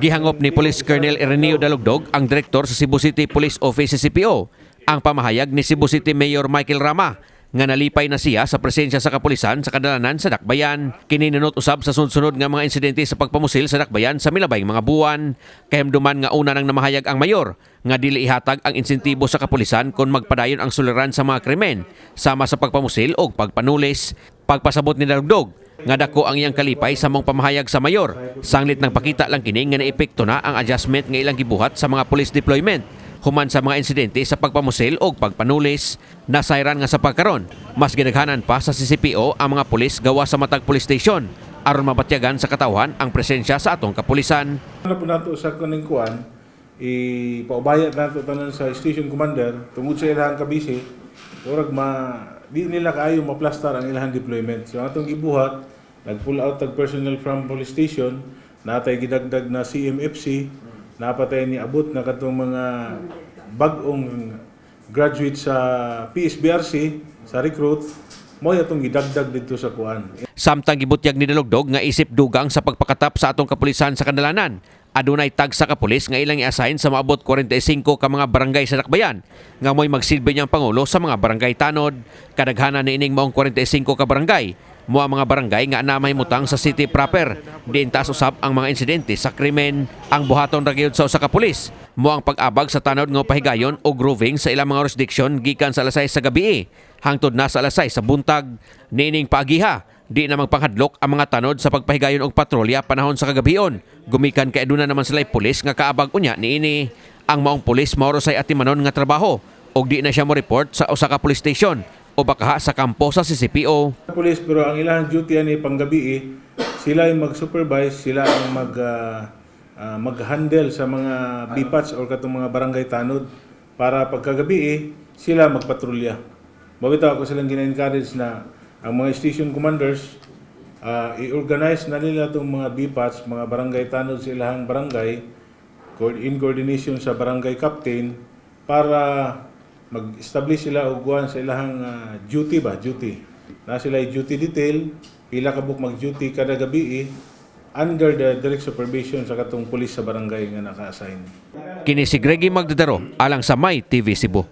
Gihangop ni Police Colonel Ireneo Dalugdog, ang direktor sa Cebu City Police Office, CCPO, ang pamahayag ni Cebu City Mayor Michael Rama nga nalipay na siya sa presensya sa kapulisan sa kadalanan sa Dakbayan. Kini nanot usab sa sunod-sunod nga mga insidente sa pagpamusil sa Dakbayan sa milabay mga buwan. Kahimduman nga una nang namahayag ang mayor nga dili ihatag ang insentibo sa kapulisan kung magpadayon ang suliran sa mga krimen sama sa pagpamusil o pagpanulis. Pagpasabot ni Dalugdog nga dako ang iyang kalipay sa maong pamahayag sa mayor. Sanglit nang pakita lang kini nga naepekto na ang adjustment nga ilang gibuhat sa mga police deployment human sa mga insidente sa pagpamusil o pagpanulis. Nasayran nga sa pagkaron, mas gidaghanan pa sa CCPO ang mga pulis gawa sa matag police station aron mabatyagan sa katawhan ang presensya sa atong kapulisan. Ano po nato sa kuning kuan, ipaubaya nato tanan sa station commander tungod sa ilahang kabisi, murag ma di nila kaayo maplastar ang ilahang deployment. So atong gibuhat, nag-pull out tag personnel from police station, natay gidagdag na CMFC, napatay ni abot na katong mga bag-ong graduate sa PSBRC sa recruit, mao atong gidagdag dito sa kuan. Samtang gibutyag ni Dalugdog nga isip dugang sa pagpakatap sa atong kapulisan sa kadalanan, adunay tag sa kapulis nga ilang i-assign sa maabot 45 ka mga barangay sa Dakbayan nga mo'y magsilbi niyang pangulo sa mga barangay tanod. Kadaghanan ni ining maong 45 ka barangay mo ang mga barangay nga na mahimutang sa city proper. Diin taas usab ang mga insidente sa krimen. Ang buhaton ra gyud sa usa ka pulis mo ang pag-abag sa tanod nga pahigayon o roving sa ilang mga jurisdiction gikan sa alas 6 sa gabi hangtod na sa alas 6 sa buntag. Niining paagiha, di na magpanghadlok ang mga tanod sa pagpahigayon og patrolya panahon sa kagabion. Gumikan kay aduna naman sila pulis nga kaabag unya niini. Ang maong pulis mao say atimanon nga trabaho og di na siya mo report sa usa ka police station o bakaha sa kampo sa CCPO. Police, pero ang ilang duty ani panggabi, sila yung mag-supervise, sila ang mag-handle sa mga BPATS or katong mga barangay tanod para pagkagabi sila magpatrolya. Mabitaw ako silang gina-encourage na ang mga station commanders, i-organize na nila itong mga BPATS, mga barangay tanod sa ilahang barangay in coordination sa barangay captain para mag-establish sila og kuan sa ilahang duty ba, duty. Na sila ay duty detail, pila ka buok mag-duty kada gabi under the direct supervision sa katong pulis sa barangay nga naka-assign. Kini si Greggy Magdadaro alang sa My TV Cebu.